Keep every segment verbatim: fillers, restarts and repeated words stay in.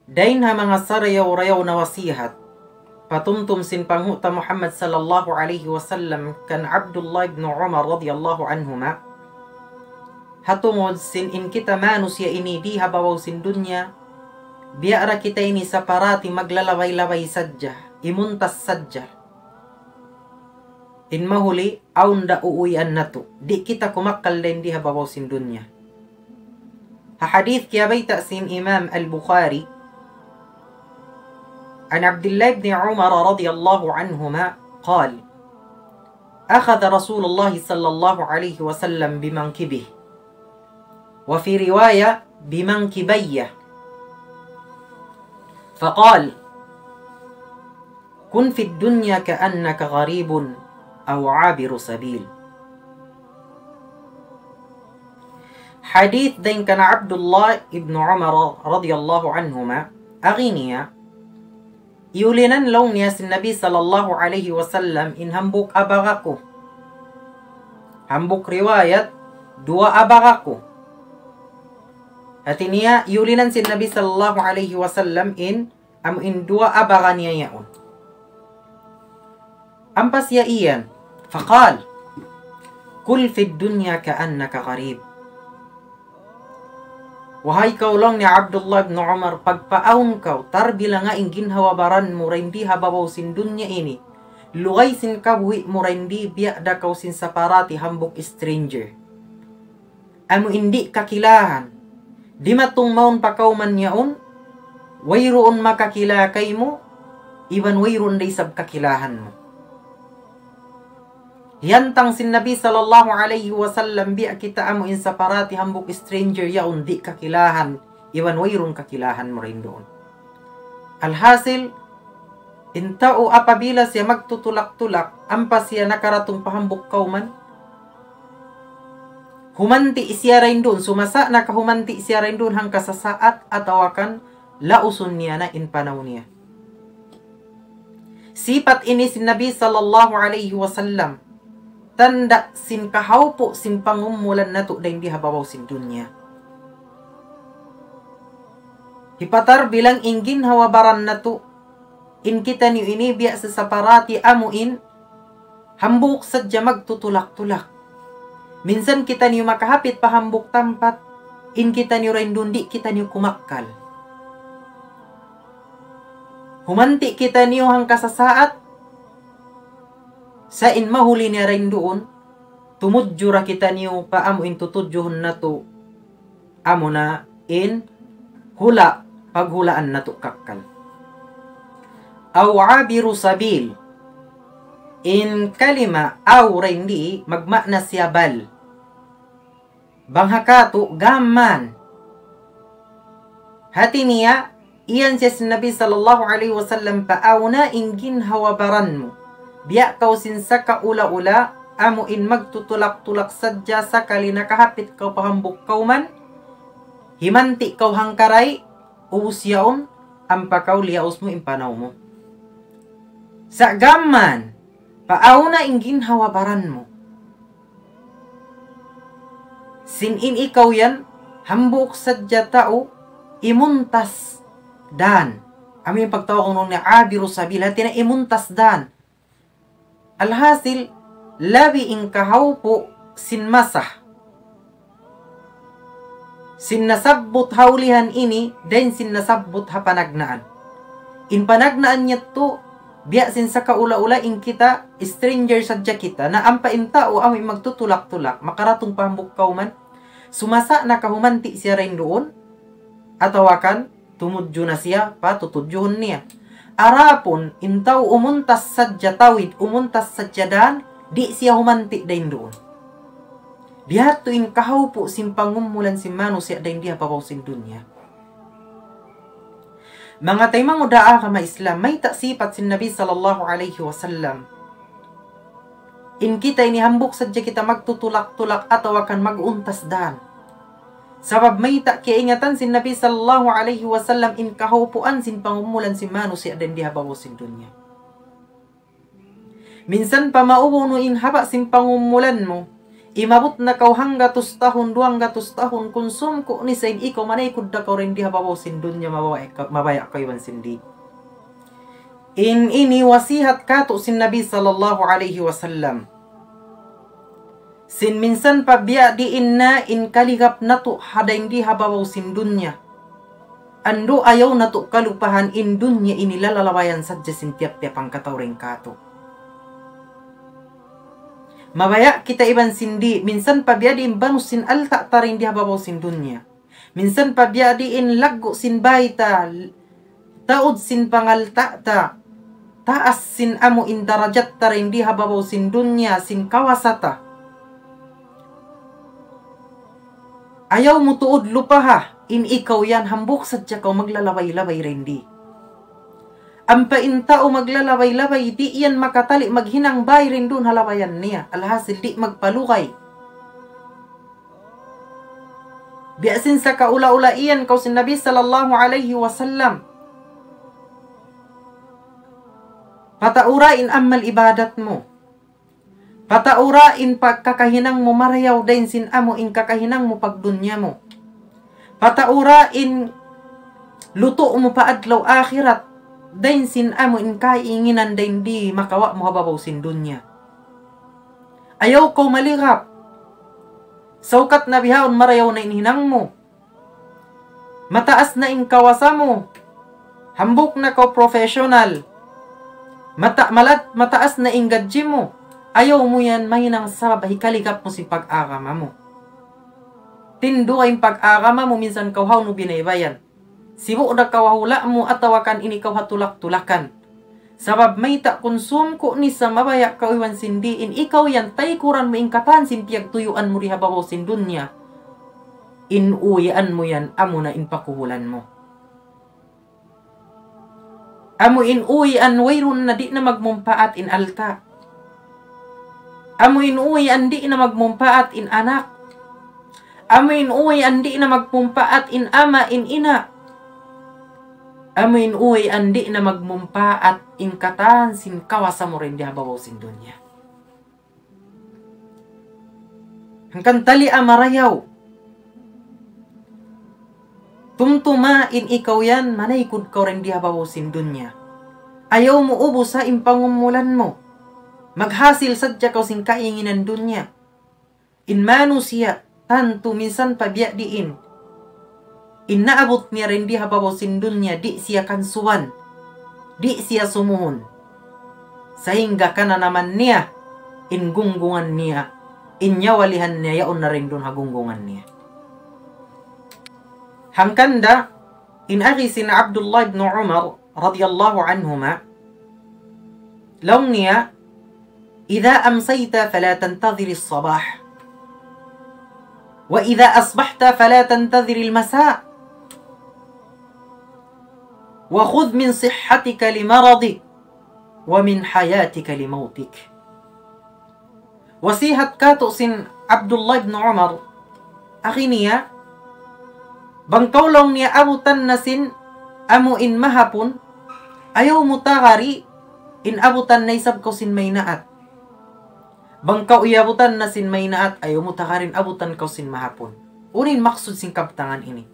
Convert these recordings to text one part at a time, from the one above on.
Dayn ha manga sarayaw-rayaw na wasihat, patumtum sin panghu' ta Muhammad sallallahu alayhi wasallam kan Abdullah ibn Umar radiyallahu anhuma, ha tungud sin in kita manusiya' ini di ha babaw sin dunya, biya' da kita ini saparati maglalabay-labay sadja, imuntas sadja. In mahuli, awn da uwian natu'. Di' kita kumakkal dayn di ha babaw sin dunya. Ha hadith kiyabayta' sin Imam Al-Bukhari, عن عبد الله بن عمر رضي الله عنهما قال: أخذ رسول الله صلى الله عليه وسلم بمنكبه، وفي رواية بمنكبيه، فقال: كن في الدنيا كأنك غريب أو عابر سبيل. Hadith dayn kan Abdullah ibn Umar radiyallahu anhuma, agi niya, iyulinan laung niya sin Nabi sallallahu alayhi wasallam in hambuuk abaga ku. Hambuuk riwayat, duwa abaga ku. Hati niya, iyulinan sin Nabi sallallahu alayhi wasallam in amu in duwa abaga niya yaun. Ampa siya iyan, فقال: كن في الدنيا كأنك غريب. Wahai kaw laung ni Abdullah ibn Umar, pagpaawn kaw, tarbilanga in ginhawa-baran mu dayn di ha babaw sin dunya ini, lugay sin kabuhi' mu dayn di biya' da kaw sin saparati hambuuk stranger. Amu in di' kakilahan. Dimatung mawn pa kawman yaun, wayruun makakila kaymu, iban wayruun da isab kakilahan mu. Hiyantang sin Nabi sallallahu alayhi wasallam biya' kita amu in saparati hambuuk stranger yaun di' kakilahan, iban wayruun kakilahan mu dayn duun. Alhasil, in tau apabila siya magtutulak-tulak, ampa siya nakaratung pa hambuuk kawman, humanti' siya dayn duun, sumasa' na ka humanti' siya dayn duun hangka sasaat atawa kan lausun niya na in panaw niya. Sipat ini sin Nabi sallallahu alayhi wasallam, tanda' sin kahawpu' sin pangumulan natu' dayn di ha babaw sin dunya. Hipatarbilang in ginhawa-baran natu', in kitaniyu ini biya' sasaparati amu in hambuuk sadja magtutulak-tulak. Minsan kitaniyu makahapit pa hambuuk tampat, in kitaniyu dayn duun di' kitaniyu kumakkal. Humanti' kitaniyu hangka sasaat, sa' in mahuli niya dayn duun, tumudju da kitaniyu pa amu in tutudjuhun natu', amuna in hula' paghulaan natu' kakkal. أو عابر سبيل. In kalima aw dayn di magmaana siya bal. Bang ha katu' gam mayan. Hati niya, iyan siya sin Nabi sallallahu alayhi wasallam, paawn in ginhawa-baran mu. Biya' kaw sin sakaula-ula, amu in magtutulak-tulak sadja sakali nakahapit kaw pa hambuuk kawman, himanti' kaw hangkaray, ubus yaun, ampa kaw liyaus mu in panaw mu. Sa' gam mayan, paawn in ginhawa-baran mu. Sin in ikaw yan, hambuuk sadja tau, imuntas dan. Amu in pagtawagun niya abiru sabil, hati niya imuntas dan. Alhasil, labi in kahawpu' sin masa sin nasabbut ha ulihan ini, dayn sin nasabbut ha panagnaan. In panagnaan yadtu, biya' sin sakaula-ula in kita, stranger sadja kita, na ampa in tau amu in magtutulak-tulak, makaratung pa hambuuk kawman, sumasa' na ka humanti' siya dayn duun, atawa kan tumudju na siya pa tutudjuhun niya. Adapun in tau umuntas sadja tawid, umuntas sadja dan, di' siya humanti' dayn duun. Bihadtu in kahawpu' sin pangumulan sin manusiya' dayn di ha babaw sin dunya. Manga taymanghud ha agama Islam, mayta' sipat sin Nabi sallallahu alayhi wasallam. In kita ini hambuuk sadja kita magtutulak-tulak atawa kan mag-untas dan. Sabab mayta' kiyaingatan sin Nabi sallallahu alayhi wasallam in kahawpuan sin pangumulan sin manusiya' dayn di ha babaw sin dunya. Minsan pa maunu in haba' sin pangumulan mu, Imabut na kaw hanggatus tahun, duwanggatus tahun, kunsum ku ni sa in ikaw manaykud da kaw dayn di ha babaw sin dunya, mabaya' ka, mabaya' kaw iban sin di. In ini wasihat katu' sin Nabi sallallahu alayhi wasallam. Sin minsan pa biya' diin na in kaligap natu' ha dayn di ha babaw sin dunya. Andu' ayaw natu' kalupahan in dunya ini lalalabayan sadja sin tiyap-tiyap hangkatau dayn katu'. Mabaya' kita iban sin di', minsan pa biya' diin banus sin alta' ta dayn di ha babaw sin dunya. Minsan pa biya' diin laggu' sin bay ta, taud sin pangalta' ta, taas sin amu in darajat ta dayn di ha babaw sin dunya sin kawasa ta. Ayaw mu tuud lupaha, in ikaw yan hambuuk sadja kaw maglalabay-labay dayn di. Ampa in tau maglalabay-labay, di' yan makatali' maghinang bay dayn duun ha labayan niya. Alhasil di' magpalugay. Biya' sin sakaula-ula iyan kaw sin Nabi sallallahu alayhi wasallam. Pataura in amal ibadat mu. Pataura in pagkakahinang mu marayaw dayn sin amu in kakahinang mu pagdunya mu. Pataura in lutu' mu pa adlaw akhirat dayn sin amu in kainginan dayn di makawa' mu ha babaw sin dunya. Ayaw kaw maligap. Saukat na bihaun marayaw na in hinang mu. Mataas na in kawasa mu. Hambuuk na kaw professional. Mata-, malat-, mataas na in gadji mu. Ayaw mu yan mahinang sabab hikaligap mu sin pag-agama mu. Tinduga in pag-agama mu minsan kaw hawnu binaybayan. Sibu' da kaw ha hula' mu atawa kan ini kaw ha tulak-tulakan. Sabab mayta' kunsum ku ni sa mabaya' kaw iban sin di in ikaw yan taykuran mu in katan sin piyagtuyuan mu di ha babaw sin dunya. In uwian mu yan amuna in pakuhulan mu. Amu in uwian wayruun na di' na magmumpaat in alta'. Amu in uwian di' na magmumpaat in anak. Amu in uwian di' na magmumpaat in ama', in ina'. Amu in uwian di' na magmumpaat in katan sin kawasa mu dayn di ha babaw sin dunya. Hangkan taliya marayaw. Tumtuma in ikaw yan, manaykud kaw dayn di ha babaw sin dunya. Ayaw mu ubusa in pangumulan mu. Maghasil sadja kaw sin kainginan dunya. In manusiya', tantu minsan pa biya' diin. In naabut niya dayn di ha babaw sin dunya, di' siya kansuban, di' siya sumuhun. Sahingga kananaman niya, in gunggungan niya, in nyawalihan niya, yaun na dayn duun ha gunggungan niya. Hangkan da, in agi sin Abdullah ibn Umar, radiyallahu anhuma, laung niya, إذا أمسيت فلا تنتظر الصباح، وإذا أصبحت فلا تنتظر المساء، وخذ من صحتك لمرضك، ومن حياتك لموتك. Wasihat katu' sin Abdullah ibn Umar, agi niya, bang kaw laung niya abutan na sin amu in mahapun, ayaw mu tagari in abutan na isab kaw sin maynaat. Bang kaw iyabutan na sin maynaat, ayaw mu tagari in abutan kaw sin mahapun. Unu in maksud sin kabtangan ini?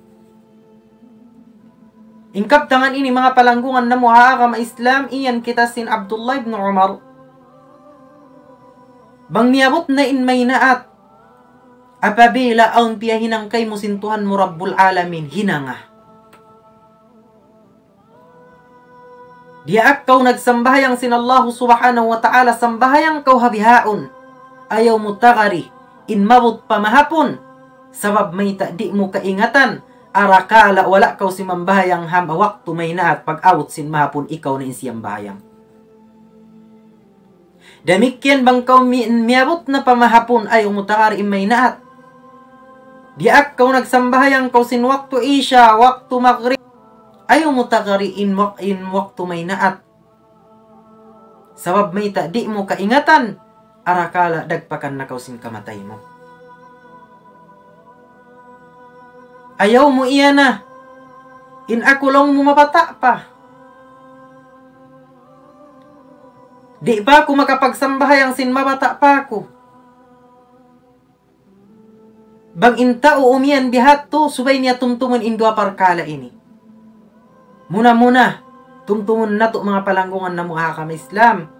In kabtangan ini, manga palanggungan namu' ha agama Islam, iyan kita sin Abdullah ibn Umar. Bang miyabut na in maynaat, apabila awn piyahinang kaymu sin Tuhan mu Rabbul Alamin, hinanga. Diyaak kaw nagsambahayang sin Allahu Subhanahu wa Ta'ala, sambahayang kaw ha bihaun. Ayaw mu tagari in mabut pa mahapun. Sabab mayta' di' mu kaingatan, arakala' wala' kaw simambahayang ha waktu maynaat, pag-abut sin mahapun ikaw na in siyambahayang. Damikkiyan bang kaw mi-, miyabut na pa mahapun, ayaw mu tagari in maynaat. Diyaak kaw nagsambahayang kaw sin waktu Isha, waktu Maghrib. Ayaw mu tagari in wak-, in waktu maynaat. Sabab mayta' di' mu kaingatan, arakala' dagpakan na kaw sin kamatay mu. Ayaw mu iyana, in aku laung mu mabata' pa. Di' pa aku makapagsambahayang sin mabata' pa aku. Bang in tau umiyan bihadtu, subay niya tumtumun in duwa parkala' ini. Muna-muna, tumtumun natu' manga palanggungan namu' ha agama Islam.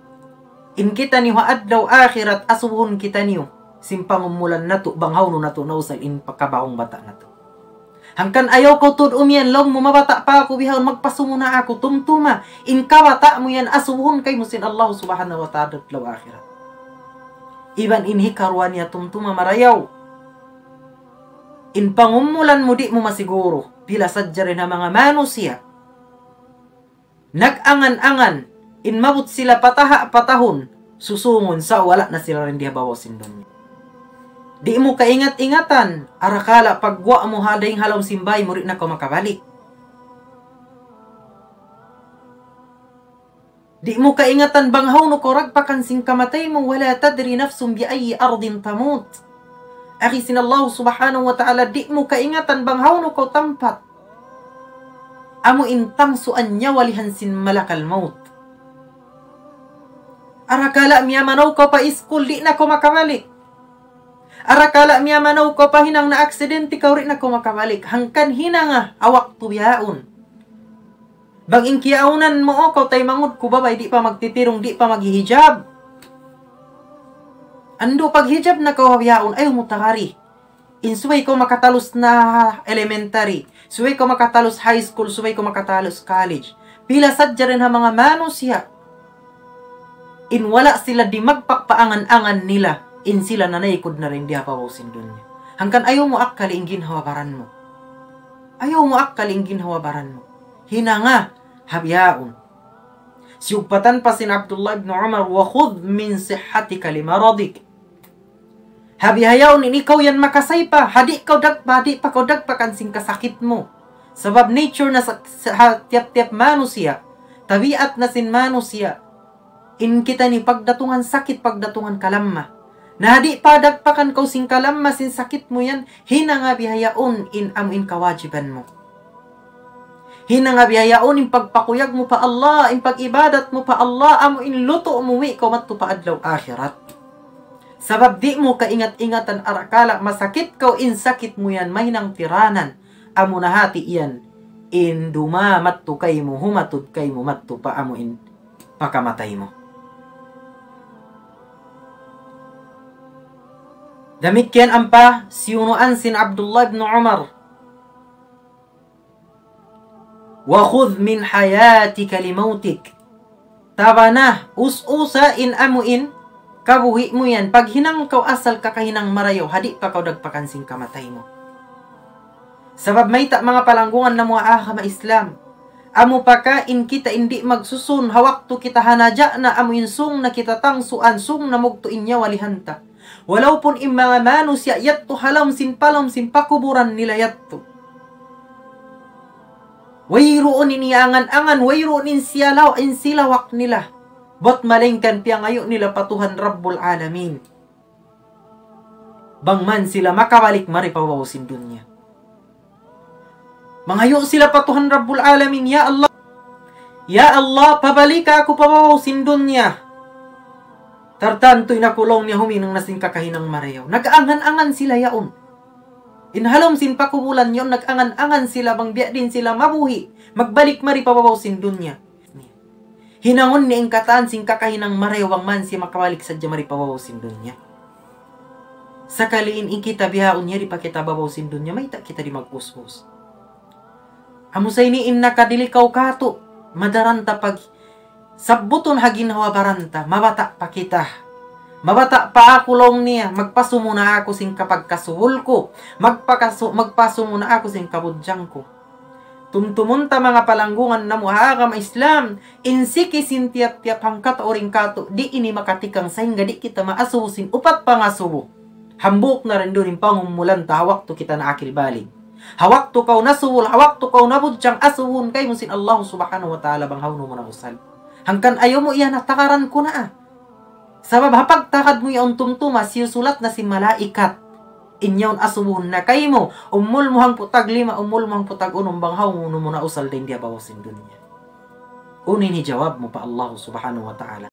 In kitaniyu ha adlaw akhirat asubuhun kitaniyu sin pangumulan natu' bang hawnu natu' nausal in pagkabahung bata' natu'. Hangkan ayaw kaw tuud umiyan laung mu mabata' pa aku bihaun magpasumuna aku tumtuma. In kabata' mu yan asubuhun kaymu sin Allah subhanahu wa ta'ala adlaw akhirat. Iban in hikaruwa niya tumtuma marayaw. In pangumulan mu di' mu masiguru, pila sadja dayn ha manga manusiya'. Nag-angan-angan, in maabut sila pataha' patahun, susungun sa' wala' na sila dayn di ha babaw sin dunya. Di' mu kaingat-ingatan, arakala' pagguwa' mu ha dayng ha lawm sin bāy mu di' na kaw makabalik. Di' mu kaingatan bang hawnu kaw dagpakan sin kamatay mu, ولا تدري نفس بأي أرض تموت. Agi sin Allah subhanahu wa ta'ala, di' mu kaingatan bang hawnu kaw tampat amu in tangsuan nyawa lihan sin malakal maut. Arakala' miyamanaw kaw pa iskul, di' na kaw makabalik. Arakala' miyamanaw kaw pa hinang na aksidente kaw, di' na kaw makabalik. Hangkan hinanga ha waktu bihaun. Bang in kiyaunan mu, o, kaw taymanghud ku babai, di' pa magtitirung, di' pa maghihijab. Andu' paghijab na kaw ha bihaun, ayaw mu tagari. In subay kaw makatalus na elementary, subay kaw makatalus high school, subay kaw makatalus college. Pila sadja dayn ha manga manusiya' in wala' sila dimagpak pa angan-angan nila, in sila nanaykud na dayn di ha babaw sin dunya. Hangkan ayaw mu akkali in ginhawa-baran mu. Ayaw mu akkali in ginhawa-baran mu. Hinanga ha bihaun. Siyugpatan pa sin Abdullah ibn Umar, وخذ من صحتك لمرضك. Ha bihaun in ikaw yan makasaypa, ha di' kaw dagpa-, ha di' pa kaw dagpakan sin kasakit mu. Sabab nature na sa, sa, ha tiyap-tiyap manusiya', tabiat na sin manusiya', in kitaniyu pagdatungan sakit, pagdatungan kalamma. Na ha di' pa dagpakan kaw sin kalamma sin sakit mu yan, hinanga bihaun in amu in kawajiban mu. Hinanga bihaun in pagpakuyag mu pa Allah, in pag-ibadat mu pa Allah, amu in lutu' mu wi' kaw madtu pa adlaw akhirat. Sabab di' mu kaingat-ingatan arakala' masakit kaw in sakit mu yan mahinang tiranan, amu na hati iyan in duma madtu kaymu, humatud kaymu madtu pa amu in pakamatay mu. Damikkiyan ampa siyunuan sin Abdullah ibn Umar. وخذ من حياتك لموتك. Tabana, us-usa in amu in kabuhi' mu yan. Paghinang kaw asal kakahinang marayaw, ha di' pa kaw dagpakan sin kamatay mu. Sabab mayta' manga palanggungan namu' ha agama Islam. Amu pa ka in kita in di' magsusun, ha waktu kita ha naja' na amu in sung na kita tangsuan, sung na mugtu' in nyawa lihan ta. Walaupun in manga manusiya' yadtu ha lawm sin, pa lawm sin pakuburan nila yadtu. Wayruun in iyangan-angan, wayruun in siyalaw-, in silawak nila. Bat malaingkan piyangayu' nila pa Tuhan Rabbul Alamin. Bang man sila makabalik mari pa babaw sin dunya. Mangayu' sila pa Tuhan Rabbul Alamin, "Ya Allah, ya Allah, pabalika aku pa babaw sin dunya. Tartantu in aku laung niya huminang na sin kakahinang marayaw." Nag-angan-angan sila yaun. In ha lawm sin pakubulan yaun, nag-angan-angan sila bang biya' diin sila mabuhi', magbalik mari pa babaw sin dunya. Hinangun niya in katan sin kakahinang marayaw bang man siya makabalik sadja mari pa babaw sin dunya. Sakali in kita bihaun yari pa kita babaw sin dunya, mayta' kita di' mag-us-us. Amu sa ini in nakadilikaw katu', madaran ta pagsabbutun ha ginhawa-baran ta, mabata' pa kita. Mabata' pa aku laung niya, magpasumuna aku sin kapagkasubul ku, magpakasu-, magpasumuna aku sin kabudjang ku. Tumtumun ta manga palanggungan namu' ha agama Islam, in siki sin tiyap-tiyap hangkatau dayn katu', di' ini makatikang sahingga di' kita maasubu sin upat pangasubu. Hambuuk na duun in pangumulan ta ha waktu kita naakil balig. Ha waktu kaw nasubul, ha waktu kaw nabudjang, asubuhun kaymu sin Allah Subhanahu wa Ta'ala bang hawnu mu nausal. Hangkan ayaw mu iyan na takaran ku na, ah. Sabab ha pagtakad mu yaun tumtuma, siyusulat na sin malaikat. In yaun asubuhun na kaymu, umul mu hangpu' tag lima, umul mu hangpu' tag unum, bang hawnu mu nausal dayn di ha babaw sin dunya. Unu in hijawab mu pa Allah Subhanahu wa Ta'ala?